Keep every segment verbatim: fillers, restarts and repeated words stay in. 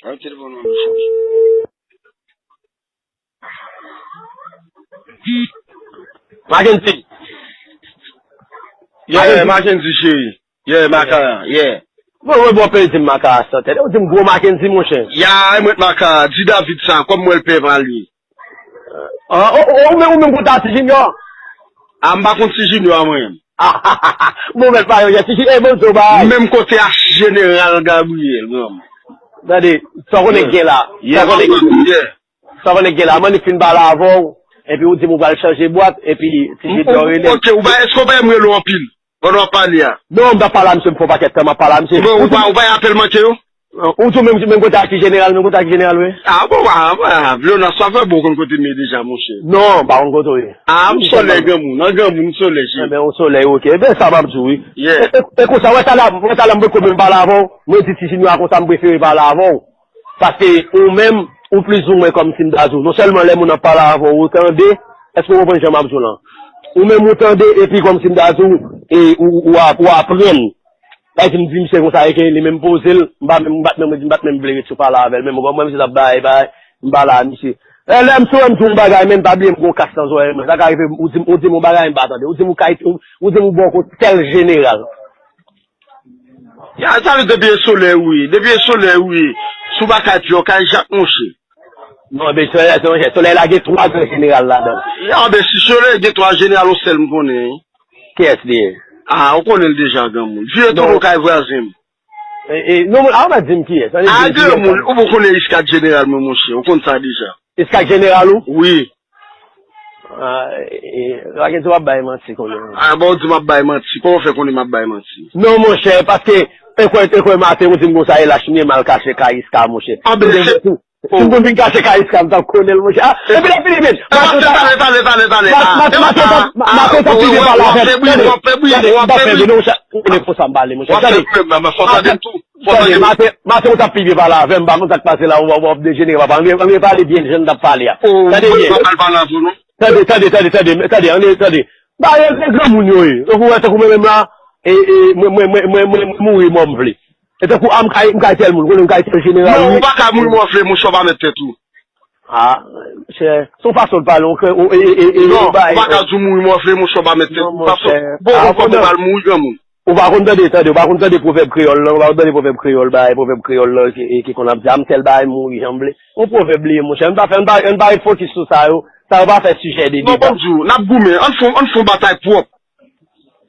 An telefòn mwen chaje. Mackendy. Yeah, Mackendy cheri. Yeah, Makara, yeah. Bon, mwen bon pè di m Makara san tèt. Ou di m gwo Mackendy, monchè. Ya, e mwen Makara, di David sa, kòm mwen l pè pale. Ah, ou, ou, ou menm, ou menm konn Ti Junior? Ah, m pa konn Ti Junior a mwen. Bon, mèt pa yon Ti Junior, e bon, zo bay. Menm kote a Jeneral Gabriel, granm. Tande, sa w konnen k gen la. Sa w konnen k gen la. Sa w konnen k gen la. Mannik fin pale avè w, epi ou di m ou pral chanje bwat, epi Ti Junior rele m. Ok, ou pa, èske w pa m rele w anpil? Pandan w ap pale a. Non, m t ap pale a misye, m fè yon pakèt tan m ap pale a misye. Bon, ou pa, ou pa apèl manke yo? Ou tou menm, menm kote ak Jeneral, menm kote ak Jeneral, wi. Ah, bon, ah, ah, Leonas, sa fè bon konn kote m ye deja, monchè. Non, m pa konn kote w ye. Ah, m solèy granmoun, an granmoun, m solèy, cheri. Enben, ou solèy, ok. Enben, sa m ap di w, wi. Yeah. E, e, e konsa, wè talè, wè talè m poko menm pale avè w. Mwen di Ti Junior a konsa, m prefere pale avè w. Paske ou menm, ou plizoumwen kòmsi m ta di w, non sèlman lè moun ap pale avè w, ou tande, èske w konprann jan m ap di w lan? Ou menm ou tande, epi kòmsi m ta di w, e ou, ou ap, ou aprann. Sa di m di misye konsa, e ke li menm poze l, m pa menm, m pa t menm, m pa t menm vle ret sou pale avè l, menm kòm mwen, misye t ap bay, bay, m pale a misye. E lè m sou wè m di w yon bagay, men pa bliye m gen yon kas nan zòrèy mwen. Sa ka rive, ou di m, ou di m yon bagay, m pa tande. Ou di m ou kay, ou, ou di m ou bò kote tèl jeneral. Ya, sa vle depi e solèy ou ye. Depi e solèy ou ye. Si w pa kay Pyòkay, Jak monchè. Non, men solèy la, se monchè. Solèy la gen twa gran jeneral ladan l. Ya, men si solèy gen twa jeneral, yon sèl m konnen, wi. Kiyès li ye? Ah, ou konnen l deja, granmoun. Vire tounen w kay vwazen m. E, e, non, a, ou pa di m kiyès. Ah, granmoun, ou bon konnen Iskak jeneral mwen, monchè. Ou konn sa deja. Iskak jeneral ou? Wi. Ah, e, e, Mackendy w ap bay manti konnen. Ah, bon, ou di m ap bay manti. Kòman w fè konnen m ap bay manti? Non, monchè, paske, e kwè, e kwè maten, ou di m konsa, e lach m ye, m al kache kay Iska, monchè. Ah, ben, se, si m konn vin kache kay Iska, m t ap konnen l, monchè. Ah, epi lè fini, men, maten, maten, maten, maten, maten, w ap fè bri, w ap fè bri, w ap fè bri. Ou konnen konsa m pale, monchè. Tande. Tande, maten, maten, ou t ap pi byen pale avè m, m pa konn sa k pase la, w ap, w ap dejenere, papa. Ann, ann pale byen, jan n t ap pale a. Tande byen. Tande, tande, tande, tande, tande, ann, tande. Ba, e, e granmoun yo ye. Tankou, wè, tankou mwen menm la, e, e, mwen, mwen, mwen, mwen, mwen, mwen mouri mò m vle. E tankou, a, m kay, m kay tèl moun, konnen m kay tèl jeneral, wi. Non, ou pa ka mouri mò vle, monchè, w pa mèt tèt ou. Ah, monchè, se yon fason l pale, ou, ou, e, e, e, e, non, ou pa ka di w mouri mò vle, monchè, w pa mèt tèt ou. Paske, bon, ou konn kòman w pral mouri, granmoun. Ou pa konn tande, tande, ou pa konn tande pwovèb kreyòl lan, ou pa konn tande pwovèb kreyòl, bagay pwovèb kreyòl lan ki, ki konn ap di, a, m tèl bagay mouri jan m vle. Yon pwovèb li ye, monchè. Ann pa fè, ann pa, ann pa ret fokis sou sa yo. Sa yo pa fè sijè de deba. Non, bon, di w, n ap goumen. Ann fè, ann fè yon batay pwòp.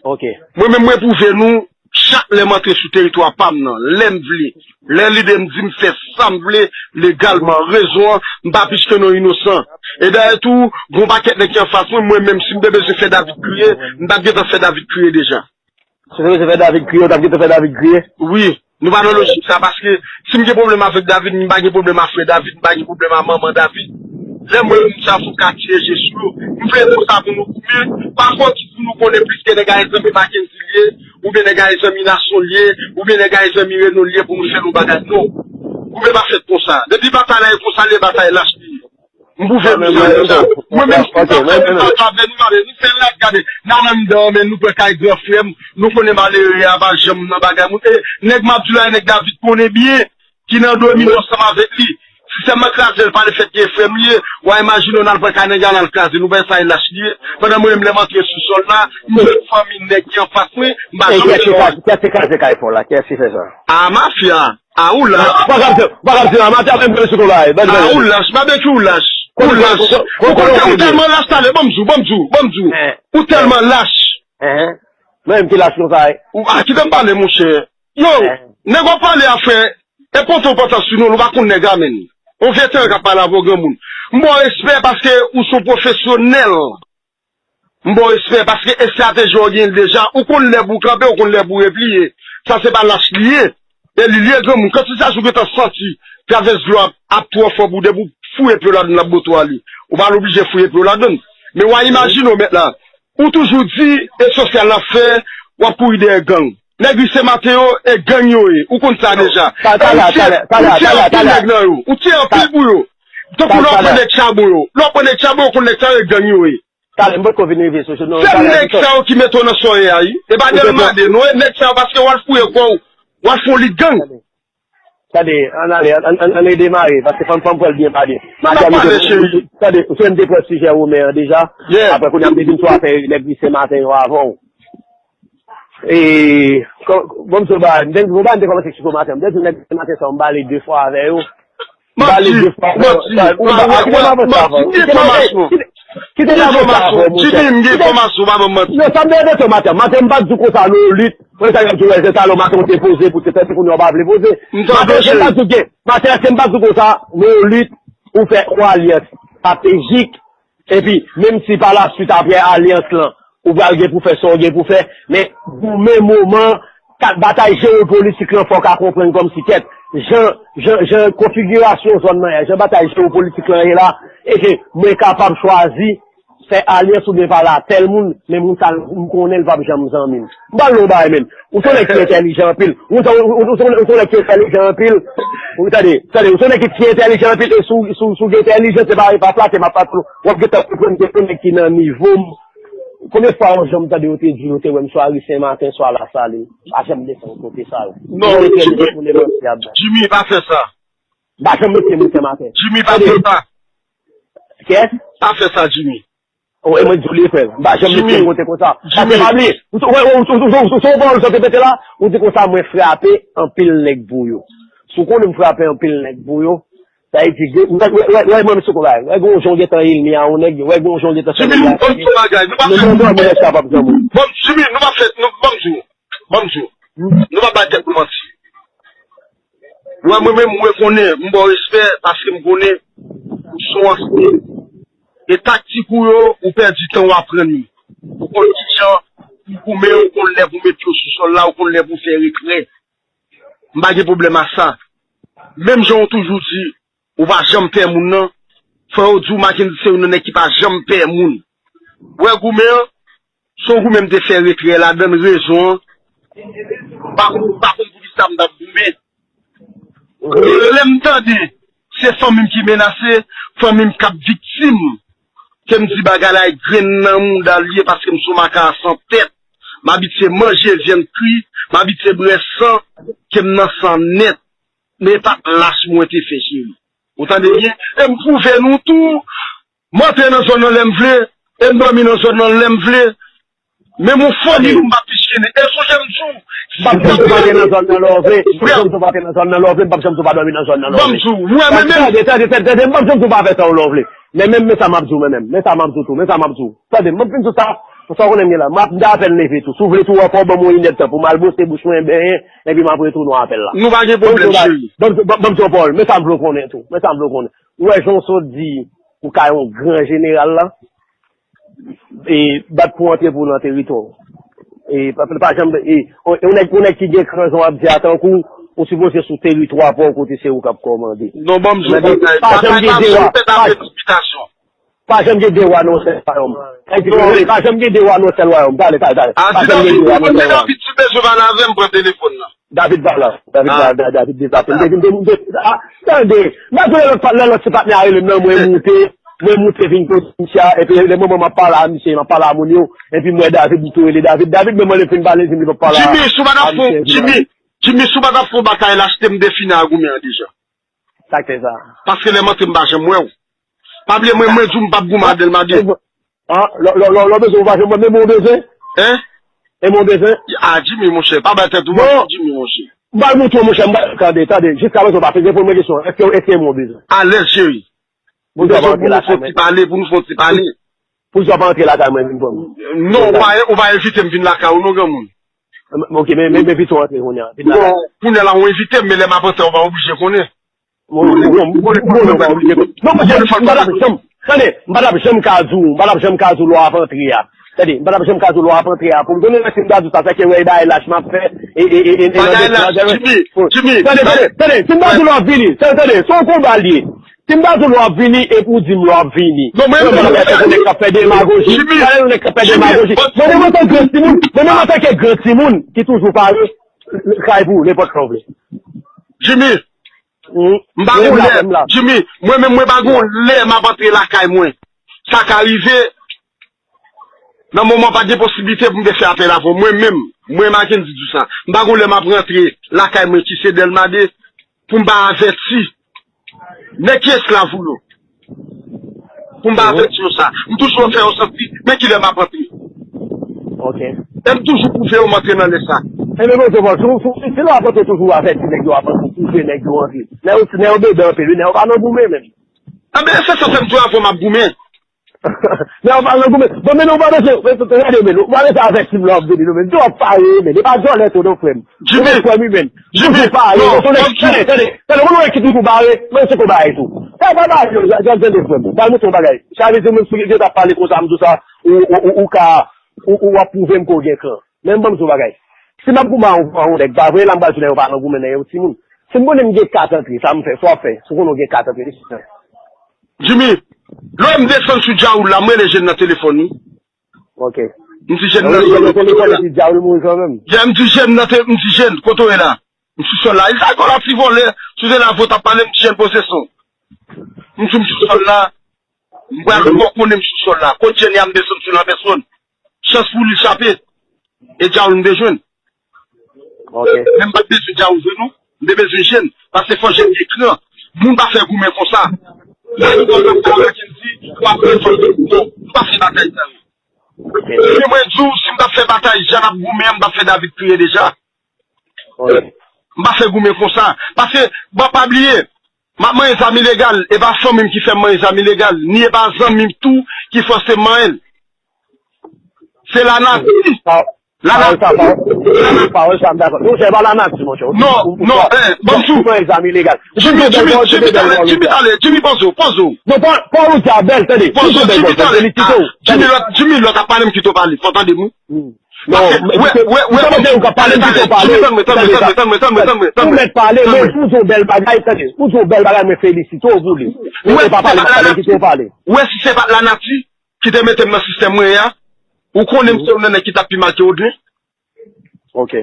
Ok. Mwen menm, mwen pwouve nou, chak lè m antre sou teritwa pa m nan, lè m vle, lè lide m di m fè sa m vle, legalman, rezon an, m pa plis ke non inosan. E dayè tou, gon pakèt nèg ki anfas mwen, mwen menm, si m te bezwen fè David kriye, m t ap gentan fè David kriye deja. Si w te bezwen fè David kriye, w t ap gentan fè David kriye? Wi, nou pa nan lojik sa, paske si m gen pwoblèm avèk David, m pa gen pwoblèm a frè David, m pa gen pwoblèm a manman David. Lè m wè moun sa fò ka tire je sou yo, m vle konsa pou nou goumen, pa fòs pou nou konnen plis ke nèg a zanmi Mackendy l ye, oubyen nèg a zanmi Nasyon l ye, oubyen nèg a zanmi Reno l ye pou nou fè nou bagay, non. Goumen pa fèt konsa. Depi batay la e konsa l ye, batay lach li ye. M pwouve nou sa deja. Mwen menm, si m pa fè nou pa vle nou pale, nou fè laj, gade, n al anndan, men nou pran kay gran frè m, nou konnen malere a pa janm nan bagay moun. E, nèg m ap di w la, e nèg David konnen byen, ki nan domino ansanm avèk li. Si sèlman kraze l pa le fèt ke frè m li ye, w a imajine w n al pran kay nèg la, n al kraze, nou pa wè sa e lach li ye. Pandan mwen menm lè m antre sou sòl la, m jwenn fanmi nèg ki anfas mwen, m pa janm fè yon. Kiyès ki kraze kay pa w la? Kiyès ki fè sa? A, mafya. A, ou lach. Ou pa ka di, ou pa ka di, a, maten apre m pral sou konba, e, ban, ban. A, ou lach, Babekyou, ou lach. Ou lach. Ou konnen ou tèlman lach, talè, ban m di w, ban m di w, ban m di w. Ou tèlman lach. Mwen menm ki lach konsa, e. Ou, a, kite m pale, monchè. Yo, nèg w ap pale a, frè, e pote w pantan sou nou, ou pa konn nèg la, menn. Yon veteran k ap pale avè w, granmoun. M ba w respè paske ou se yon pwofesyonèl. M ba w respè, paske estrateji w genyen l deja. Ou konn lè pou w kanpe, ou konn lè pou w repliye. Sa se pa lach li ye. E li lye granmoun. Kantite sa jou gentan santi travès dlo ap, ap twò fò pou depi w fouye pye w ladann l ap bote w ale. Ou pa oblije fouye pye w ladann. Men w a imajine w mèt la. Ou toujou di e sosyal n ap fè, w ap kouri dèyè gang. Nèg Ris Sen Maten yo, e gang yo ye. Ou konn sa deja. E ou tiye, ou tiye anpil nèg nan yo. Ou tiye anpil pou yo. Tankou lè w pran nèg Chabon yo. Lè w pran nèg Chabon yo, ou konn nèg sa yo, e gang yo ye. Talè, m potko vin rive sou, sou, non, se nèg sa yo ki mete w nan sa w ye a, wi. E pa Delmade, non, e nèg sa yo, paske w al fouye kò w, w al fè yon lit gang. Tande, ann ale, ann, ann, ann redemare, paske fò m, fò m pran l byen pa byen. Maten an, m te, tande, ou se m te pran sijè Romen an deja. Apre, kounye a, m te vin sou afè nèg Isen maten yo avè w. E, kò-, bon, m sou ba, m te, bon, ba, m te kòmanse Chiko maten. M te di nèg Isen maten sa, m pale de fwa avè yo. M pale de fwa avè yo. Sa, ou ba, a, kite m avanse avan. Kite, kite, kite m avanse avan, monchè. Jimmy, m gen enfòmasyon, pa ban m manti. Non, sa m te rete maten. Maten, m pa t di w konsa, Lolit. Mwen sa k ap di w, se talè maten ou te poze pou te tande kounye a w pa vle poze. Maten, se m pa di w gen. Maten, se m pa di w konsa, Lolit, ou fè yon alyans estratejik. Epi, menm si pa la swit apre alyans lan, ou pral gen pou fè sa w gen pou fè, men goumen moman, kat batay jewopolitik lan fò w ka konprann kòmsi kèt, jan, jan, jan konfigirasyon zòn nan ye, jan batay jewopolitik lan ye la, e ke mwen kapab chwazi fè alyans oubyen pale a tèl moun, men moun sa a, m konnen l p ap janm zanmi m. M pral di w yon bagay menm. Ou se yon nèg ki entèlijan anpil. Ou se, ou, ou, ou se, ou se yon nèg ki entèlijan anpil. Ou tande, tande, ou se yon nèg ki, ki entèlijan anpil e si w, si w, si w gen entèlijans, se pa, e pa flateman, pa flateman. W ap gentan konprann ke se yon nèg ki nan nivo m. Konbyen fwa yon jan m tande yo te di yo te wè m swa Ri Sen Maten, swa Lasalin. Pa janm desann kote sa yo. Non, Jimmy, pa fè sa. M pa janm mete moun Sen Maten. Jimmy, pa fè sa. Kiyès? Pa fè sa, Jimmy. Wi, mwen di w li, frè m. M pa janm mete yon kote konsa. Paske pa bliye, ou, ou, ou, ou, ou, ou, ou, ou, ou, ou, ou te mete la, ou di konsa, mwen frape anpil nèg pou yo. Si w konnen m frape anpil nèg pou yo, sa vle di, wè, wè, wè, wè, mwen, mesye, konbyen, wè, gon jan w gentan elmi a yon nèg, wè, gon jan w gentan fè nèg la. Jimmy, nou pa fè bagay, nou pa fè. Bon, Jimmy, nou pa fè, nou, ban m di w. Ban m di w, nou pa bay tèt nou manti. Wè, mwen menm, mwen konnen, m ba w respè paske m konnen ou se yon ansyen. E taktik ou yo, ou pèdi tan w aprann yo. Ou konn kijan pou goumen, ou konn lè pou met pye w sou sòl la, ou konn lè pou fè retrè. M pa gen pwoblèm a sa. Menm jan w toujou di, ou pa janm pè moun nan. Fò yo di w Mackendy se youn nan nèg ki pa janm pè moun. Ou wè goumen an, se yon goumen m te fè retrè ladan l, rezon an, m pa konn, m pa konn poukisa m t ap goumen. Lè m tande se fanmi m ki menase, fanmi m k ap viktim, ke m di bagay la e grenn nan mouda l ye paske m se yon maka san tèt. M abitye manje vyann kri, m abitye bwè san, ke m nan san nèt. Men e pa t lach mwen te fè, cheri. Ou tande byen? E m pwouve nou tou, m antre nan zòn nan lè m vle, e m dòmi nan zòn nan lè m vle. Menm yon fanmi nou m p ap pichine. E sonje m di w, m p ap janm di w pa antre nan zòn nan lè w vle. M p ap janm di w pa antre nan zòn nan lè w vle. M p ap janm di w pa dòmi nan zòn nan lè w vle. Ban m di w, mwen menm. Tande, tande, tande, tande, m p ap janm di w pa fè sa w lè w vle. Men menm, men sa m ap di w, men menm, men sa m ap di w tou, men sa m ap di w. Tande, m ap fin di w sa, pou sa w konnen m gen la. M ap, m ta apèn leve tou. Si w vle tou, w fò w ban m yon inèdtan pou m al bwose bouch mwen, benyen, epi m ap retounen w apèl la. Nou pa gen pwoblèm, cheri. Ban m, ban m, ban m di w yon pawòl, men sa m vle w konnen tou, men sa m vle w konnen. Ou wè jan w sot di, ou ka yon gran jeneral la, e bat pou antre pou w nan teritwa w. E pa, pa janm, e, yon, yon nèg, yon nèg ki gen kran jan w ap di a tankou, ou sipoze sou teritwa pa w kote se ou k ap kòmande. Non, ban m di w, batay, batay pa fè, pa fè dispitasyon. Pa janm gen de wa nan yon sèl wayòm. Sa vle di, pa janm gen de wa nan yon sèl wayòm. Tande, tande, tande. Pa janm gen de wa nan yon sèl wayòm. David, si w bezwen pale avè m, pran telefòn nan. David pa la. David pa, Da-, David deplase. M te, m te, m te, a, tande. M ap rele lòt pa, lè lòt ti patnè a rele m nan, mwen moute, mwen moute vin kote misye a, epi lè moman m ap pale a misye, m ap pale a moun yo, epi m wè David, m tou rele David. David, menm lè l fin pale, li di m li p ap pale a misye. Jimmy, si w pa t ap fè, Jimmy, Jimmy, si w pa t ap fè yon batay la, achte m defini a goumen an deja. Sa k fè sa? Paske lè m antre, m pa janm wè w. Pa bliye, mwen, mwen di w m p ap goumen a Dèlma de. An, lè, lè, lè, lè w bezwen, ou pa janm wè m, men mwen bezwen. Hein? E mwen bezwen. A, Jimmy, monchè, pa bay tèt ou manti, Jimmy, monchè. M pral montre w, monchè, m pral, tande, tande, jiska prezan, w pa poze pou mwen kesyon, èske, èske mwen bezwen? Alèz, cheri. Mwen bezwen pou nou fè yon ti pale, pou nou fè yon ti pale. Poukisa w pa antre lakay mwen vin pran m? Non, ou pa, ou pa envite m vin lakay ou non, granmoun. M, ok, men, men, men envite w antre kounye a. Bon, kounye a la ou envite m, men lè m ap antre, ou pa oblije konnen. Bon, bon, bon, bon, non, pa oblije konnen. Non, monchè, m pa t ap janm, tande, m pa t ap janm ka di w, m pa t ap janm ka di w lè w ap antre a. Tande, m pa t ap janm ka di w lè w ap antre a. Pou m konnen si m ta di w sa, se ke wè e bagay lach m ap fè, e, e, e, e, e, bagay lach, Jimmy, Jimmy, tande, tande, tande, si m ta di w lè w ap vini, tande, tande, se yon konba l ye. Si m ta di w lè w ap vini, epi w di m lè w ap vini. Non, mwen menm, mwen menm, mwen menm, mwen menm, mwen menm, mwen menm, mwen menm, antanke gran timoun, mwen menm, antanke gran timoun, ki toujou pare, kay pou ou, nenpòt lè w vle. Jimmy, m pa gon lè, Jimmy, mwen menm, mwen pa gon lè m ap antre lakay mwen. Sa ka rive, nan moman pa gen posiblite pou m te fè apèl avè w. Mwen menm, mwen Mackendy di w sa. M pa gon lè m ap rantre lakay mwen ki se Dèlma de. pou m pa avèti nèg ki esklav ou yo. Pou m pa avèti yo sa. M toujou fè yo santi men kilè m ap antre. Ok. E m toujou pwouve yo m antre nan lè sa. Ebyen, bon, se bon. Si, si, si lè w ap antre toujou avèti nèg yo, ap antre pwouve nèg yo antre. Nè yo, nè yo bebe anpil, wi, nè yo pa nan goumen menm. Anben, se sa fè m tou avè w m ap goumen. Nè yo pa nan goumen. Bon, men nou pa bezwen, men, men, gade, men, nou pa bezwen avèti m lè w ap vini, nou, men. Tou w ap pare, men. E pa djòlè tou, non, frè m. Jimmy, frè m, men. Jimmy, non, tande, tande, tande, mwen wè ki tou tou bare, mwen se tou bare tou. Sa pa bare, yo, yo, yo, tande frè m. Ba mwen yon bagay. Sa vle di, mwen si yo t ap pale konsa, m di w sa, ou, ou, ou, ou ka, ou, ou ap pwouve m ke w gen kran. Men m ban m di w bagay. Si m ap goumen a yon, a yon nèg, pa vre, la m pral di w nèg yo pa nan goumen nan yon timoun. Si m konnen m gen kat antre, sa m fè, sa w ap fè, si w konnen w gen kat antre, li fè. Jimmy, lè m desann sou djawoul la, m rele jèn nan telefòn, wi. Ok. M di jèn nan. Kote w ye la? Djawoul mouri kanmenm. Yeah, m di jèn nan te, m di jèn, kote w ye la? M sou sòl la. Li sa kò la ti vòlè. Si w te la vo t ap pale, m di jèn poze son. M di m sou sòl la. M pral fè w konnen m sou sòl la. Kot jèn ya m desann sou l an pèsòn. Chans pou li chape. E djawoul m te jwenn. Ok. Men m pa t bezwen djawoul jwenn non. M te bezwen jèn. Paske fò jèn gen kran. Moun pa fè goumen konsa. Lè nou konn ap travay ki m di, w ap fè fòs de goumen. M pa fè batay sa yo. Men mwen di w, si m t ap fè batay jan n ap goumen an, m t ap fè David kriye deja. M pa fè goumen konsa. Paske, bon, pa bliye, m ap manyen zam ilegal, e pa fanmi m ki fè m manyen zam ilegal, ni e pa zanmi m tou ki fòse m manyen l. Se lanati. Lanati. Pawòl sa, pawòl sa, m dakò. Non, se pa lanati, monchè. Non, non, eh, ban m di w. Ou manyen zam ilegal. Jimmy, Jimmy, Jimmy, tande, Jimmy, poze w, poze w. Non, pa, pa ou di a bèl, tande. Poze w, Jimmy, tande. Jimmy, lòt, Jimmy, lòt ap pale, m kite w pale. Fò w tande m, wi. Non, men wè, wè, wè, wè, ou mèt pale, men pou di yon bèl bagay, tande, pou di yon bèl bagay, mwen felisite w pou li. Ou pa pale, m ap pale, kite w pale. Ou wè si se pa t lanati ki te mete m nan sistèm mwen ye a, ou konnen m se youn nan nèg ki t ap pi mal ke Odlin. Ok.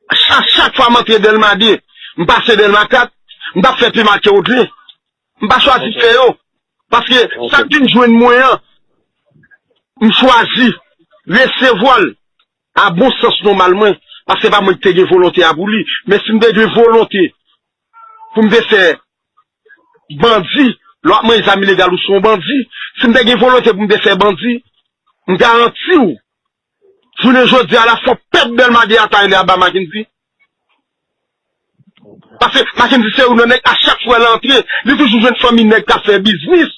A chak fwa m antre Dèlma de, m pase Dèlma kat, m t ap fè pi mal ke Odlin. M pa chwazi fè yo. Paske sa k vin jwenn mwen an, m chwazi resevwa l a bon sans nòmal mwen. Paske se pa mwen ki te gen volonte a pou li. Men si m te gen volonte pou m te fè bandi, lè w ap manyen zam ilegal ou se yon bandi. Si m te gen volonte pou m te fè bandi, m garanti w, jounen jodi a la fò pèp Dèlma de a ta rele aba Mackendy. Paske Mackendy se youn nan nèg a chak fwa l antre, li toujou jwenn fanmi nèg k ap fè biznis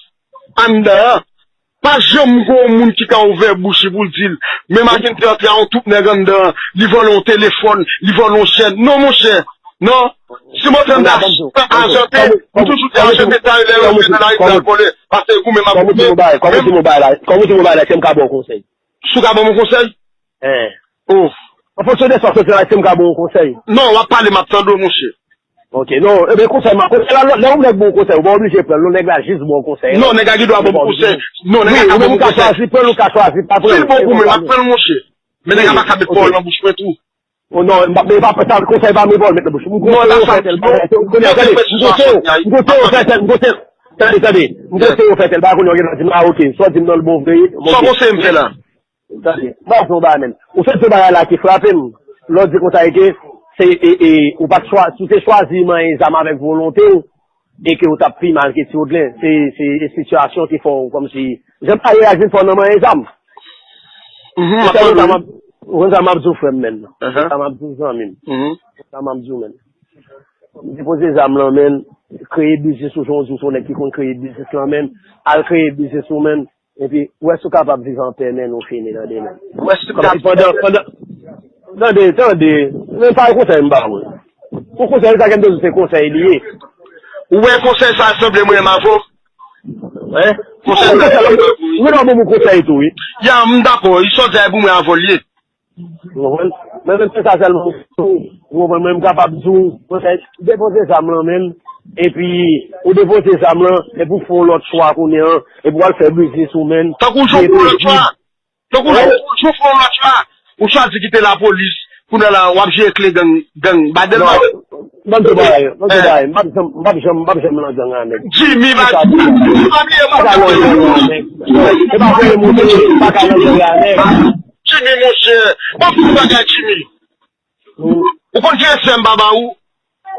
anndan an. Pa janm gen yon moun ki ka ouvè bouch li pou l di l, men Mackendy antre a yon twoup nèg anndan an, li vòlè yon telefòn, li vòlè yon chèn. Non, monchè. Non. Si mwen te nan Ajante, m toujou te Ajante ta rele yo vin nan lari al vòlè. Paske goumen m ap goumen. Kòman ti mobile la, kòman ti mobile la, kòman ti mobile la, kè m ka ba w konsèy. Si w ka ban m yon konsèy? Oh. An fonksyon de sa w soti la, èske m ka ba w yon konsèy? Non, w ap pale, m ap tande w, monchè. Ok, non, ebyen konsèy, m ap, konsèy la, lè yon nèg ba w konsèy, ou pa oblije pran l, non, nèg la jis ba w konsèy. Non, nèg la gen dwa ban m konsèy. Non, nèg la ka ban m konsèy. Ou ka chwazi pran l, ou ka chwazi pa pran l. Si l bon pou mwen, m ap pran l, monchè. Men nèg la pa ka met pawòl nan bouch mwen tou. Oh non, m pa, men pa, sa, konsèy pa m, e pa w met nan bouch. M konseye w fè tèl bagay. Kounye a, tande, m konseye w, m konseye w fè tèl, m konseye, tande, tande, m konseye w fè tèl bagay, kounye a, w gen dwa di m, ah, ok, sa w di m nan l bon vre. Sa w konseye m fè la? Tande, m ap di w yon bagay, menn. Ou sot di yon bagay la ki frape m. Lè w di konsa, e ke, se, e, e, ou pa t chwa-, si w te chwazi manyen zam avèk volonte w, e ke w t ap pi mal ke Ti Odlin. Se, se sitiyasyon ki fè w kòmsi, jan w pa reyaji fò nan manyen zam. Ou konn sa m ap, ou konn sa m ap di w, frè m, menn. Ou konn sa m ap di w, zanmi m. Ou konn sa m ap di w, menn. Depoze zam lan, menn. Kreye biznis ou, jan w di w se yon nèg ki konn kreye biznis lan, menn. Al kreye biznis ou, menn. Epi, ou wè si w kapab viv anpè, menn, ou fini, tande, menn. Ou wè si w kapab. Pandan, pandan, tande, tande, men pa yon konsèy m ba ou. Yon konsèy, sa ke m te di w, se konsèy li ye. Ou wè konsèy sa sanble mwen menm avè w? Hein? Konsèy sa sanble mwen menm avè w, wi. Mwen nan bon konsèy tou, wi. Ya, m dakò, wi, sa w di a e pou mwen avè w li ye. Ou konprann? Men menm se sa sèlman, ou konprann, mwen m kapab di w, konsèy, depoze zam lan, menn, epi ou depoze zam lan, epi w fè yon lòt chwa kounye a, epi w al fè biznis ou, menn. Tankou w fè yon lòt chwa. Tankou w fè yon lòt chwa. Ou chwazi kite lapolis, kounye a la, w ap jere kle gang, gang, badèl, badèl. Ban m di w bagay, ban m di w bagay, m p ap janm, m p ap janm, m p ap janm nan gang a nèg. Jimmy, pa bliye, m pa ka nan gang a nèg. E pa vre, monchè, m pa ka nan gang a nèg. Jimmy, monchè, ban m di w bagay, Jimmy. Ou konn ki respè m pa ba ou?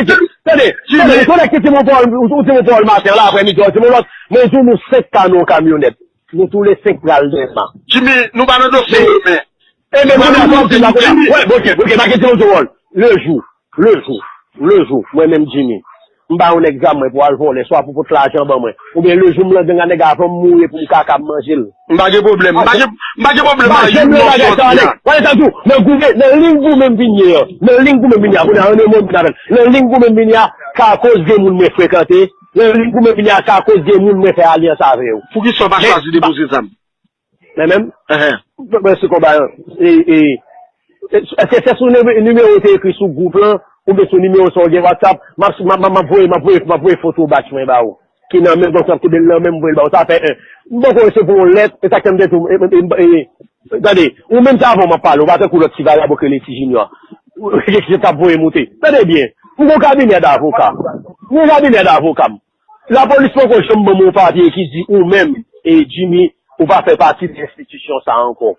ki di, tande, tande, se yon nèg ki di m yon pawòl, ou di m yon pawòl maten an la, aprèmidi, ou di m yon lòt, mwen di w nou senk ka nan yon kamyonèt. Nou tou le senk pral Dèlma. Jimmy, nou pa nan dosye yo, men. E men, kounye a, sa w di la, kounye a. Wè, ok, ok, pa gen ti moun sou wòl. Le jou, le jou, le jou, mwen menm Jimmy, m ba yon nèg zam mwen pou al vòlè, swa pou pot lajan ban mwen, oubyen le jou m nan gang a nèg avan m mouri pou m ka kab manje l. M pa gen pwoblèm, m pa gen, m pa gen pwoblèm ak youn nan sòti a. Wale sa tou, nan goumen, nan liy goumen m vin ye an, nan liy goumen m vin ye a, kounye a, an de mo m vin avè l, nan liy goumen m vin ye a, ka akoz de moun mwen frekante, nan liy goumen m vin ye a, ka akoz de moun mwen fè alyans avè yo. Poukisa w pa chwazi depoze zam? Men menm, mwen se konba an. E, e, èske se sou nime- nimewo w te ekri sou gwoup lan, oubyen sou nimewo sa w gen WhatsApp, m ap, m ap, m ap voye, m ap voye, m ap voye foto batch mwen ba ou. Ki nan men, donk, m ap kenbe l nan men, m voye l ba ou. Sa fè en. M poko resevwa yon lèt, e sa k fè m te di w, e, e, e, e, tande, ou menm se avè w m ap pale, ou pa tankou lòt ti vagabon k rele Ti Junior. Ki t ap voye moute. Tande byen, m gon kabinè davoka. M gon kabinè davoka m. Lapolis poko janm ban m yon papye ki di ou menm, e Jimmy, ou pa fè pati de enstitisyon sa a ankò.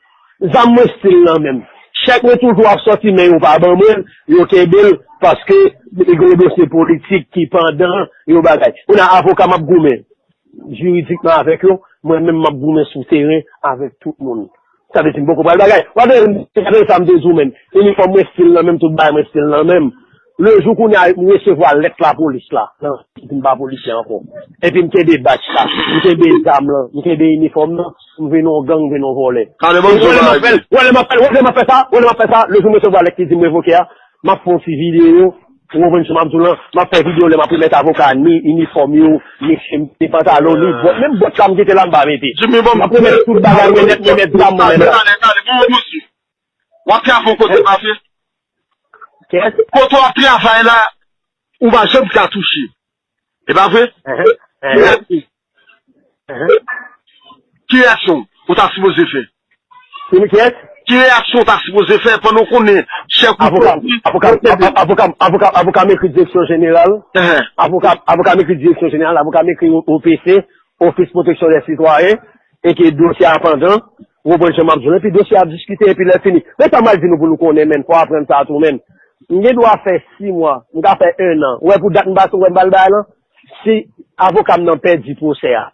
Zam mwen still nan men m. Chèk mwen toujou ap sòti, men yo pa ban mwen l, yo kenbe l, paske gen yon dosye politik ki pandan yon bagay. Kounye a avoka m ap goumen jiridikman avèk yo, mwen menm m ap goumen sou teren avèk tout moun. Sa vle di m poko pral bagay. W ap gade sa m te di w menm. Inifòm mwen still nan men m, tout bagay mwen still nan men m. Le jou kounye a m resevwa lèt lapolis la, nan, m pa polisye ankò. Epi m kenbe batch la, m kenbe zam lan, m kenbe inifòm nan, m vin yon gang, m vin yon vòlè. Wè lè m ap fè l, wè lè m ap fè l, wè lè m ap fè sa, wè lè m ap fè sa, le jou m resevwa lèt ki di m revoke a, m ap fè yon ti videyo, ou konprann sa m ap di w lan, m ap fè videyo lè m ap remèt avoka ni inifòm yo, ni chenn, ni pantalon, ni bòt, menm bòt la m kite la m pa mete. M ap remèt tout bagay mwen nèt, mwen mèt zam mwen la. W ap travay yon kote, pa vre? Kiyès? Kote w ap travay la, ou pa janm ka touche. E pa vre? Ki reyaksyon ou ta sipoze fè? Kiyès? Ki reyaksyon ou ta sipoze fè pandan w konnen chèf ou avoka, avoka, avoka, avoka, avoka m ekri direksyon jeneral. Avoka, avoka m ekri direksyon jeneral, avoka m ekri O P C, Office Protection des Citoyens, e ke dosye a pandan, ou konprann jan m ap di w, epi dosye a ap diskite, epi lè fini. Men sa m al di nou pou nou konnen, menn, fò w aprann sa tou, menn. M gen dwa fè sis mwa, m ka fè en an. Ou wè pou dat m pase, ou wè m pral bay lan? Si avoka m nan pèdi pwosè a,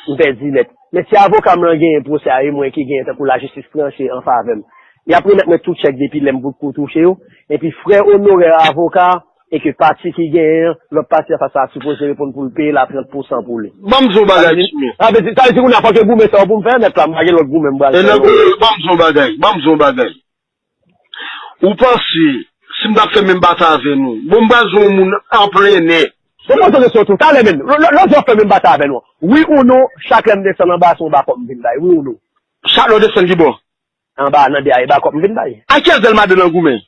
m pèdi nèt. Men si avoka m lan genyen pwosè a, e mwen ki genyen, tankou lajistis tranche an favè m, y ap remèt mwen tout chèk depi lè m potko touche yo. Epi frè onorè avoka, e ke pati ki genyen an, lòt pati an fas la sipoze reponn pou l peye la trant pousan pou li. Ban m di yon bagay, Jimmy. Sa vle di, sa vle di kounye a fòk e goumen sa yo pou m fè nèt la, m pa gen lòt goumen m pral fè. Ban m di yon bagay, ban m di yon bagay. Ou panse, si m t ap fè menm batay avè nou, bon, m pral di yon moun anplennè. Bon, poze kesyon tou, talè menm, lò, lò, lòt jou w ap fè menm batay avè nou an. Wi ou non, chak lè m desann anba, se yon bakòp m vin bay, wi ou non? Chak lè w desann ki bò? Anba, nan dèyè, e bakòp m vin bay. A kiyès Dèlma de nan goumen?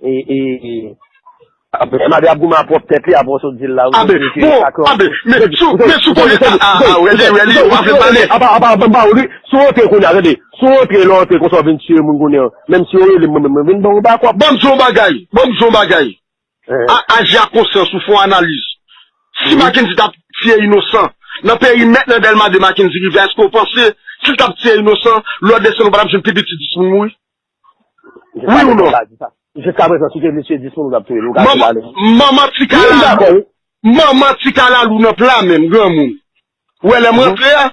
E, e, e, Dèlma de ap goumen a pwòp tèt li, apre w sot di l la, wi, bon, men si w, men si w konnen sa, a, a, rele, rele, w ap fè pale. Apa, apa, apa, apa, si w antre kounye a, tande, si w antre, lè w antre konsa w vin tiye moun kounye a, menm si yo rele m, mwen menm, mwen vin ban w bakòp. Ban m di yon bagay, ban m di yon bagay. A, aji ak konsyans ou, fè yon analiz. Si Mackendy t ap tiye inosan, nan perimèt nan Dèlma de Mackendy rive, èske w panse, si l t ap tiye inosan, lè w desann ou pa t ap jwenn pi piti dis moun mouri? Wi ou non? Jiska prezan, si w te vle tiye dis moun, ou t ap touye l, ou ka pale. Manman ti kalalou, manman ti kalalou nan pla menm, granmoun. Ou wè lè m rantre a,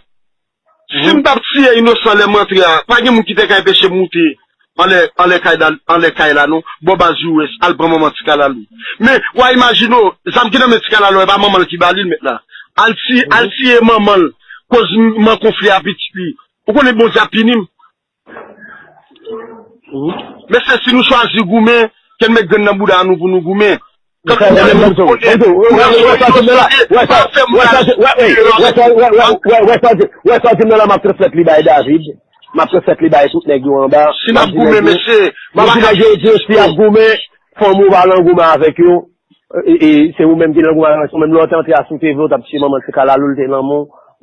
si m t ap tiye inosan lè m rantre a, pa gen moun ki te ka enpeche m moute anlè, anlè kay la, anlè kay la non, bò baz U S, al pran manman ti kalalou. Men, w a imajine w, zam ki nan men ti kalalou, e pa manman l ki ba li l, mèt la. Al tiye, al tiye manman l, koz m, m an konfli a pitit li. Ou konnen Bondye ap pini m. Mesye, si nou chwazi goumen, ke n met grenn nan bouda nou pou nou goumen. Kankou wè sa w di m nan la, m ap transmèt li bay David. M ap transmèt li bay tout nèg yo anba. Si n ap goumen, mesye, m ap di nèg yo, di yo, si y ap goumen, fanmi w pa nan goumen avèk yo. E, e, se ou menm ki nan goumen avèk yo. Menm lè w te antre a, si w te vle, w t ap tiye manman ti kalalou, l te nan men w.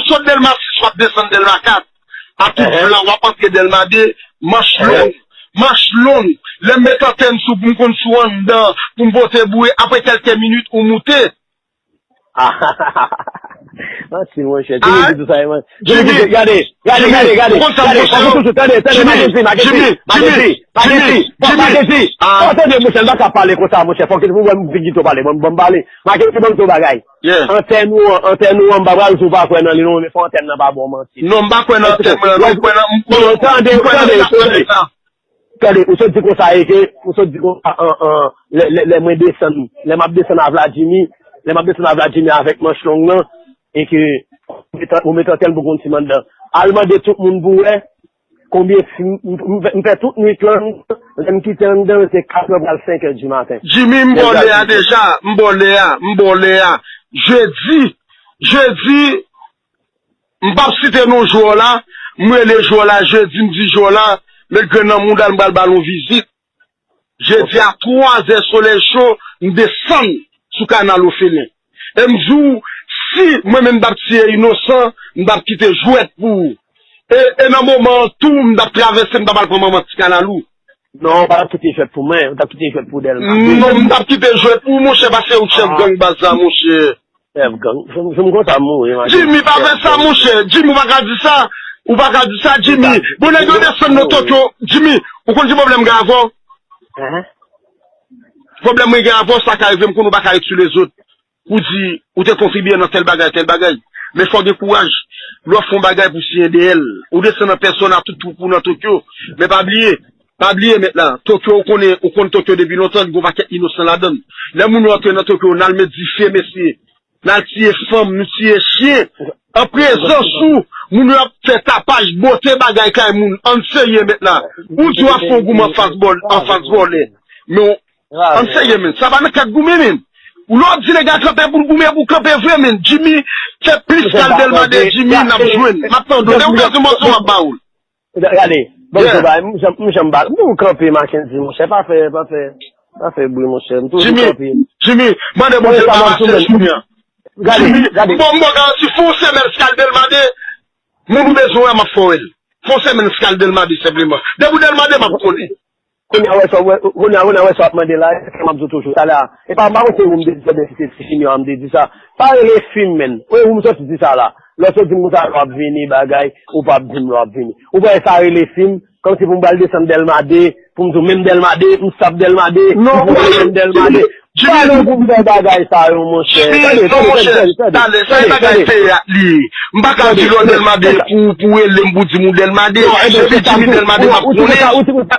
ou sot Dèlma sis, w ap desann Dèlma kat. A tout vlan, w ap antre Dèlma de, manch long. Manch long. Lè m met antèn sou pou m konn sou anndan, pou m pote boure, apre kèlke minit, ou moute. Manti, monchè. Jimmy di tou sa, man. Jimmy, gade, gade, gade, gade. Ou konn sa, monchè. Tande, tande, Maketi, Maketi, Maketi. Fò tande, monchè, m pa ka pale konsa, monchè. Fòk ou wè m vin di tou pale, ban m pale. Maketi, ban m tou bagay. Antèn ou an, antèn ou an, m pa pral di w pa kwè nan li, non, men fò antèn nan pa ba w manti. Non, m pa kwè nan antèn mwen, non, m kwè nan, m kwè nan, m kwè nan, tande, tande, tande. Tande, ou sot di konsa e ke, ou sot di konsa an, an, lè, lè, lè mwen desann, lè m ap desann a Vladimir, lè m ap desann a Vladimir avèk manch long nan, e ke ou met, ou met antèn pou konn si m anndan. Al mande tout moun pou wè konbyen fi m, m, m, m fè tout nwit lan, lè m kite anndan, se kat è pral senk è di maten. Jimmy, m ba w lè a deja, m ba w lè a, m ba w lè a. Jedi, jedi, M p ap site non jwè w la, m rele jwè w la jedi, m di jwè w la, met grenn nan mouda l, m pral ba l yon vizit. Jedi a twa zè solèy cho, m desann sou kanal Ofelen. E m di w, si mwen menm m t ap tiye inosan, m t ap kite jwèt pou ou. E, e nan moman an tou, m t ap travèse, m t ap al pran manman ti kanal ou. Non, ou pa t ap kite jwèt pou mwen, ou t ap kite jwèt pou Dèlma. Non, m t ap kite jwèt pou ou, monchè, paske ou chèf gang baz la, monchè. Chèf gang. Jim, Jim konsa mouri, man. Jimmy, pa fè sa, monchè. Jimmy, ou pa ka di sa. Ou pa ka di sa, Jimmy. Bon, nèg yo desann nan Tokyo. Jimmy, ou konn ki pwoblèm m gen avè w? Pwoblèm mwen gen avè w, sa ka rive m konn ou pa ka ret sou lezòt. Ou di, ou te kontribye nan tèl bagay, tèl bagay. Men fò w gen kouraj. Lè w fè yon bagay pou siyen dèyè l. Ou desann an pèsòn a tout twoup ou nan Tokyo. Men pa bliye, pa bliye mèt la. Tokyo, ou konnen, ou konn Tokyo depi lontan, li gen yon pakèt inosan ladan l. Lè moun yo antre nan Tokyo, n al met dife, mesye. N al tiye fanm, nou tiye chen. An prezans ou, moun yo ap fè tapaj, bote bagay kay moun. Ann serye mèt la. Ou di w ap fè yon goumen anfas bòl, anfas vòlè. Men w, ann serye men. Sa pa nan kad goumen men. Ou lè w ap di nèg la kanpe pou l goumen, pou kanpe vre men. Jimmy, fè plis kal Dèlma de Jimmy, n ap jwenn. M ap tande w. Lè ou bezwen mòso, m ap ba ou l. Gade, ban m tou bay, m janm, m janm ba, m kanpe Mackendy, monchè, pa fè, pa fè, pa fè bri, monchè, m toujou kanpe. Jimmy, mande Bondye l pa pase jounen an. Gade, gade. Bon, m ba w garanti, fè yon semèn skal Dèlma de, moun ou bezwen wè, m ap fè w wè l. Fè yon semèn skal Dèlma de, senpleman. Depi w Dèlma de, m ap konnen. Kounye a, wè sa, wè, kounye a, kounye a, wè sa w ap mande la, e sa m ap di w toujou. Talè a, e pa, m pa konn se ou m te di sa, oubyen si se ti Junior a m te di sa. Pa rele fi m, menn. Ou e ou m sòti di sa la. Lè w sot di m konsa, lè w ap vini, bagay, ou p ap di m lè w ap vini. Ou pa wè sa rele fi m, kòmsi pou m pral desann Dèlma de, pou m di w menm Dèlma de, m sap Dèlma de, m pral desann Dèlma de. Pa nan pou m fè bagay sa yo, monchè. Tande, tande, tande, tande, tande, tande. Talè, sa e bagay teyat li ye. M pa ka di lè w Dèlma de pou, pou rele m pou di m ou Dèlma de. Epi Jimmy Dèlma de, m ap konnen. Ou di konsa,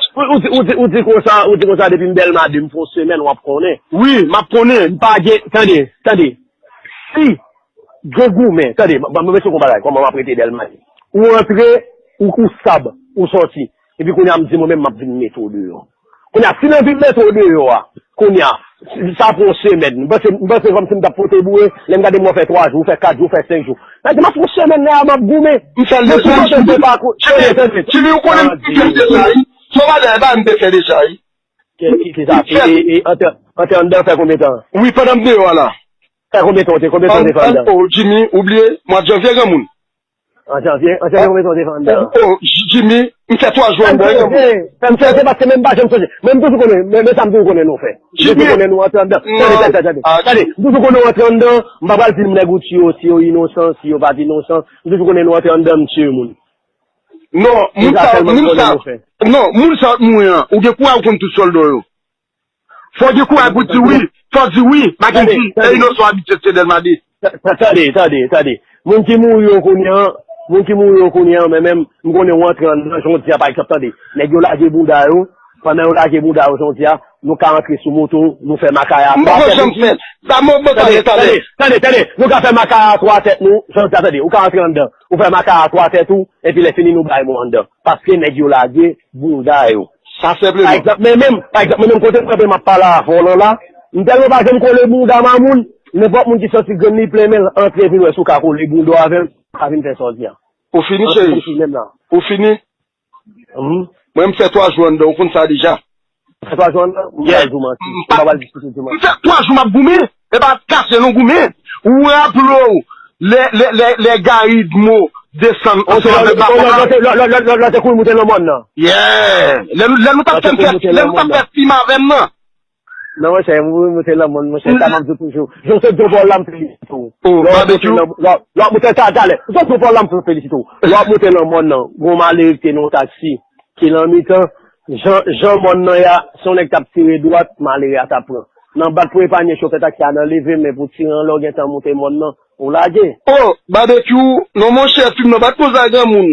ou di konsa, ou di konsa depi m Dèlma de, m fè yon semèn, w ap konnen. Wi, m ap konnen. M pa gen, tande, tande. Si gen goumen, tande, m, m, m, mete yon bagay, kòman m ap rete Dèlma de. Ou antre, ou, ou sab, ou sòti. Epi kounye a m di mwen menm m ap vin mete w deyò. Kounye a, si nan vil mete w deyò a, kounye a, sa fè yon semèn. M panse, m panse kòmsi m t ap pote boure, lè m gade m wè w fè twa jou, w fè kat jou, w fè senk jou. Mwen di, m ap fè yon semèn la, m ap goumen. M fè l deja, Jimmy. Jimmy, ou konnen m te fè l deja, wi. Son bagay la, m te fè deja, wi. Ki, ki, ki sa? E, e, e, antre, antre anndan fè konbyen tan? Wi, pandan m deyò a la. Fè konbyen tan w te, konbyen tan w te fè anndan? Oh, Jimmy, ou bliye, mwa janvye, granmoun. An janvye, an janvye, konbyen tan w te fè anndan? Oh, Jimmy, m fè twa jou anndan, granmoun. Fè m sonje, paske menm m pa janm sonje. Men m toujou konnen, men, men sa m toujou konnen nou fè. M toujou konnen nou antre anndan. Tande, tande, tande, tande. M toujou konnen nou antre anndan. M pa pral di m nèg ou tiye yo, si yo inosan, si yo pa t inosan. M toujou konnen nou antre anndan, m tiye moun. Non, moun sa, moun sa, non, moun sa ap mouri an, ou gen kouraj ou konn tout sòlda yo. Fò w gen kouraj pou di wi, fò w di wi, Mackendy, e inosan abitye tire dèlmade. Tande, tande, tande. Moun ki mouri yo kounye an, moun ki mouri yo kounye an, men menm, m konnen w antre anndan, jan w di a, pa egzanp, tande. Nèg yo lage bouda yo, pandan yo lage bouda yo, jan w di a, nou ka antre sou moto, nou fè makaya a twa tèt. M poko janm fè. Sa mwen, mwen, tande, tande, tande, tande, tande. Nou ka fè makaya a twa tèt nou, jan w di a, tande. Ou ka antre anndan, ou fè makaya a twa tèt ou, epi lè fini nou bay mò anndan. Paske nèg yo lage bouda yo. Sa senpleman. Pa egzanp, men menm, pa egzanp, men menm kote m kanpe m ap pale avè w lan la, m tèlman pa janm kole bouda m a moun, nenpòt moun ki santi grenn li plen men l antre vin wè si w ka kole bouda w avè l, pa vin fè sa w di a. Ou fini, cheri? Ou fini? Mwen, m fè twa jou anndan, ou konn sa deja. Fè twa jou anndan? M pa di w manti. M pa pral diskite dimanch. M fè twa jou m ap goumen. E pa kase non goumen. Ou raple w lè, lè, lè, lè Gary Dmo desann ansanm avèk Bafon nan? Lè w te kouri moute nan mòn nan. Yeah. Lè nou, lè nou t ap fè, lè nou t ap fè fim avè m nan. Non, monchè, m kouri moute nan mòn, monchè, sa m ap di w toujou. Jan w sot Djopòl la, m felisite w. Lè w ap moute nan, lè w ap moute talè. Jan w sot Djopòl la, m felisite w. Lè w ap moute nan mòn nan, gon malere ki te nan yon taksi. Ki nan mitan, jan, jan mòn nan ye a, si yon nèg t ap tire dwat, malere a t ap pran. Nan bat pou epanye chofè taksi a nan leve, men pou tire anlè w gentan moute mòn nan, ou lage. Oh, Babekyou, non monchè, fim nan pa t konsa granmoun.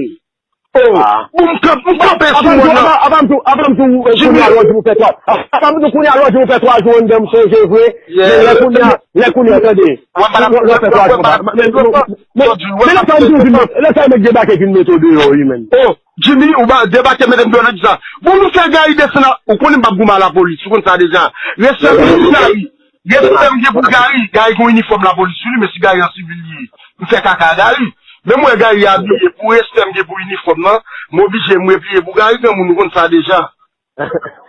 Oh, pou m kanp-, m kanpe sou mòn nan. Avan m tou, avan m tou, kounye a lè w di m ou fè twa. Avan m tou, kounye a lè w di m ou fè twa jou anndan, m sonje vre. Men lè kounye a, lè kounye a, tande. Lè w fè twa jou anndan. Men, men, men lè sa m tou vin met, lè sa m debake vin mete w deyò, wi, menn. Oh, Jimmy, ou ba debake mete m deyò nan kisa? Bon, nou fè Gary desann a, ou konnen m p ap goumen a lapolis, ou konn sa deja. Respè m gen pou Gary. Respè m gen pou Gary. Gary gon inifòm lapolis sou li, men si Gary an sivil li ye, m fè kaka a Gary. Men m wè Gary abiye, pou respè m gen pou inifòm nan, m oblije m repliye pou Gary, granmoun, ou konn sa deja.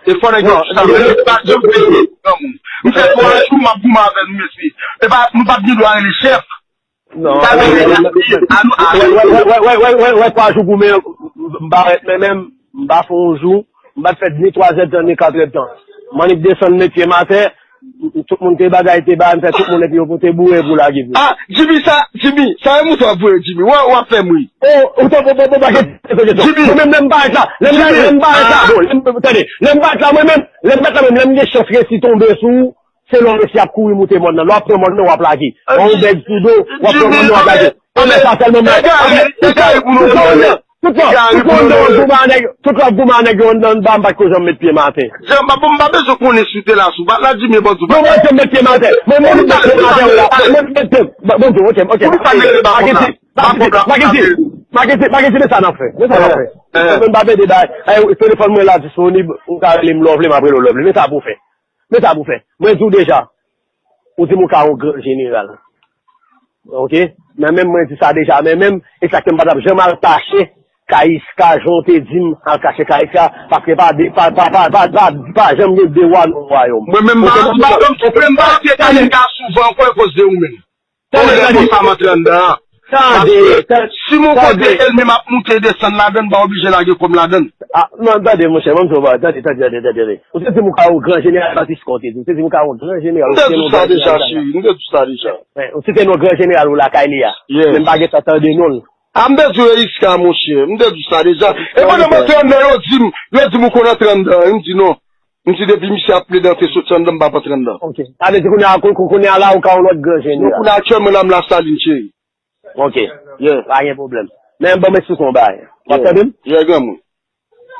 E fò nèg yo chita, men m pa janm peye, granmoun. M fè twa jou, m ap goumen avè l, mesye. E pa, nou p ap gen dwa rele chèf. Non, wè, wè, wè, twa jou goumen, m pa rèt, men menm, m pa fè yon jou, m pa t fè ni twa zè tan, ni kat è tan. M annik desann met pye m atè, tout moun te bagay, te ba, m fè tout moun, epi yo pote boure pou lage pou. Ah, Jimmy, sa, Jimmy, sa e mouton ap voye, Jimmy. W ap, w ap fè m ri. Oh, ou t ap, ou t ap, ou t ap, Jimmy. Mwen menm, lè m parèt la, lè m, lè m parèt la, bon, lè m, tande, lè m parèt la, mwen menm, lè m parèt la, mwen menm, lè m gen chans resi tonbe sou ou, se lè w resi ap kouri moute mòn nan. Lè w ap pran mòn nan, w ap lage. Yon bèg sou do, w ap pran mòn nan, w ap lage. Yon lè sa sèlman mwen. Tout lè, tout lè, tout lè w ap goumen a nèg, tout lè w ap goumen a nèg yo anndan anba, m pa t ko janm met pye m atè. Jan, m pa, m pa bezwen konnen si w te la sou bat la, Jimmy, bon, tou. Non, mwen janm met pye m atè. Mwen, mwen met pye m atè, w la. Mwen met pye m. Bon, bon, ok, ok. Pou nou pa mete ba kòb la. Maketi, Maketi, Maketi, men sa n ap fè. Men sa n ap fè. Mwen pa pede bay. Ay, telefòn mwen la disponib, ou ka rele m lè w vle, m ap rele w lè w vle. Men sa pou fè. Men sa pou fè. Mwen di w deja, ou di m ou ka yon gran jeneral. Ok? Men menm mwen di sa deja, men menm, e sa ke m pa t ap janm al kache Kayiska, jan w te di m, al kache Kayiska, paske pa de, pa, pa, pa, pa, pa, pa janm gen de wa nan yon wayòm. Mwen menm, m pa, m pa janm souple, m pa antre Kayiska souvan ankò akoz de ou menm. Tande, tande. Sa m antre anndan an. Tande, tande. Si m yon kote ènmi m ap moute desann ladann, m pa oblije lage kò m ladann. Ah, non, tande, monchè, mwen m di w, tande, tande, tande, tande. Ou te di m ou ka yon gran jeneral, Francisco te di. Ou te di m ou ka yon gran jeneral. M te di w sa deja, cheri. M te di w sa deja. Ou site non gran jeneral ou lakay li a. Men m pa gentan tande non l. Ah, m te di w Eriska, monchè. M te di w sa deja. E pandan m antre anndan, yo di m, yo di m ou konn antre anndan. M di non. M di depi misye ap plede antre soti anndan, m p ap antre anndan. Ok. Sa vle di kounye a, kou-, kou-, kounye a la, ou ka yon lòt gran jeneral. Non, kounye a aktyèlman la, m Lasalin, cheri. Ok. Yeah. Pa gen pwoblèm. Men ban m eksplike w yon bagay. W ap tande m? Yeah, granmoun.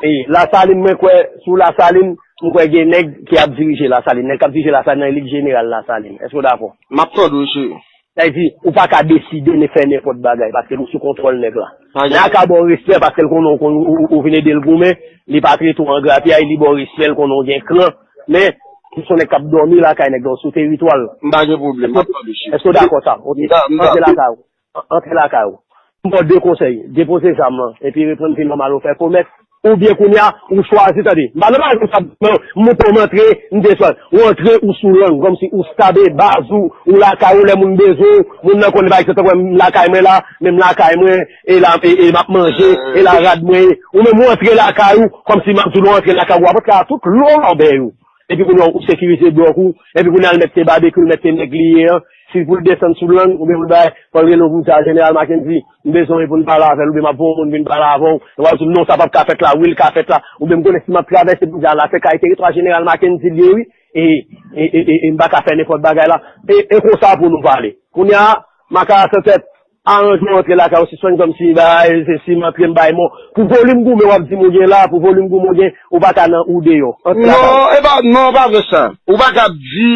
E, Lasalin, mwen kwè, sou Lasalin, mwen kwè gen nèg ki ap dirije Lasalin. Nèg k ap dirije Lasalin nan, e li k jeneral Lasalin. Èske w dakò? M ap tande w, cheri. Sa vle di, ou pa ka deside ni fè nenpòt bagay, paske ou sou kontwòl nèg la. Nèg la ka ba w respè, paske l konnen ou, ou, ou, ou vin ede l goumen, li pa trete w an grapyay, li ba w respè, l konnen w gen klan, men, li se yon nèg k ap dòmi lakay nèg la, ou sou teritwa l. M pa gen pwoblèm, m ap tande, chef. Èske w dakò sa? Ok. M da-, m da-, antre lakay ou. An-, antre lakay ou. M ba w de konsèy, depoze zam lan, epi reprann vi nòmal ou fè komès, oubyen kounye a, ou chwazi, tande. M pa nan bagay konsa, non, m monte, m antre, m desann. Ou antre, ou sou lang, kòmsi ou stabe baz ou, ou lakay ou, lè moun bezwen w, moun nan konnen, pa egzanp, tankou m lakay mwen la, men m lakay mwen, e la, e, e m ap manje, e la rad mwen ye. Ou menm, ou antre lakay ou, kòmsi m ap di w, ou antre lakay ou, apot ka tout lò lòbèy ou. Epi kounye a, ou sekirize blòk ou, epi kounye a, l mèt se babekyou, l mèt se nèg li ye an. Si pou l desann sou lang, oubyen pou l bay, fò l rele w pou l di a, Jeneral Mackendy, m bezwen w pou n pale avè l, oubyen m ap voye yon moun vin pale avè w. Yo va di m, non, sa p ap ka fèt la, wi, l ka fèt la. Oubyen m konnen si m ap travèse pou di a, la se kay teritwa Jeneral Mackendy l ye, wi. E, e, e, e, e m pa ka fè nenpòt bagay la. E, e konsa pou nou pale. Kounye a, Makaya san tèt, aranje w antre lakay ou, sispann kòmsi bay, se si m antre m bay mò. Pou volim goumen w ap di m ou gen la, pou volim goumen w gen, ou pa ka nan ou deyò. Antre lakay ou. Non, e pa, non, pa vre sa. Ou pa ka di,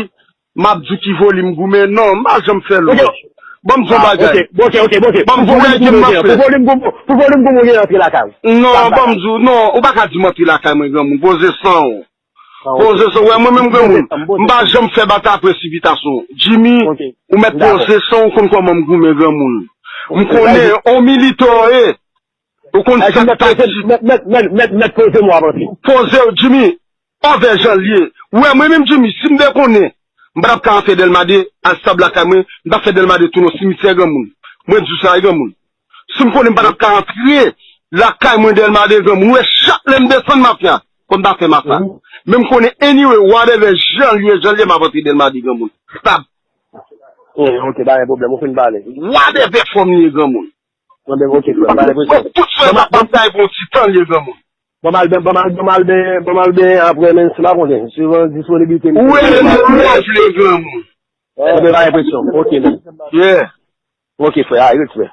m ap di w ki volim goumen. Non, m pa janm fè lòt. Ban m di yon bagay. Ok, ok, ok, ok. Ban m di w nèg ki m ap fè. Pou volim goumen, pou volim goumen w gen, antre lakay ou. Non, ban m di w, non, ou pa ka di m antre lakay mwen, granmoun. Poze san w. Poze san w, wè mwen menm granmoun. M pa janm fè batay presipitasyon. Jimmy, ou mèt poze san w, ou konn kòman m goumen granmoun. M konnen, on militan w ye. Ou konn sa k taktik. Mèt, mèt, mèt, mèt poze m w ap antre. Poze w, Jimmy. Anvè jan l ye. Ou wè, mwen menm Jimmy, si m te konnen, m pa t ap ka antre Dèlma de, al stab lakay mwen, m t ap fè Dèlma de tounen yon simityè granmoun. Mwen di w sa, wi granmoun. Si m konnen m pa t ap ka antre lakay mwen Dèlma de granmoun, ou wè chak lè m desann mafya, fò m ta fè mafya. Men m konnen anyway, whatever jan l ye, jan l ye, m ap antre Dèlma de granmoun. Stab. Ok, pa gen pwoblèm, ou fin pale. Whatever fòm li ye granmoun. Mwen menm, ok, frè, pa gen presyon. Tout frè m ap batay pou yon ti tan l ye granmoun. Ban m al ben, ban m al, ban m al ben, ban m al ben apre, men si m pa konnen, suivan disponibilite m. Ou rele m lè w vle granmoun. Mwen pa gen presyon. Ok, men. Yeah. Ok, frè, ay, respè.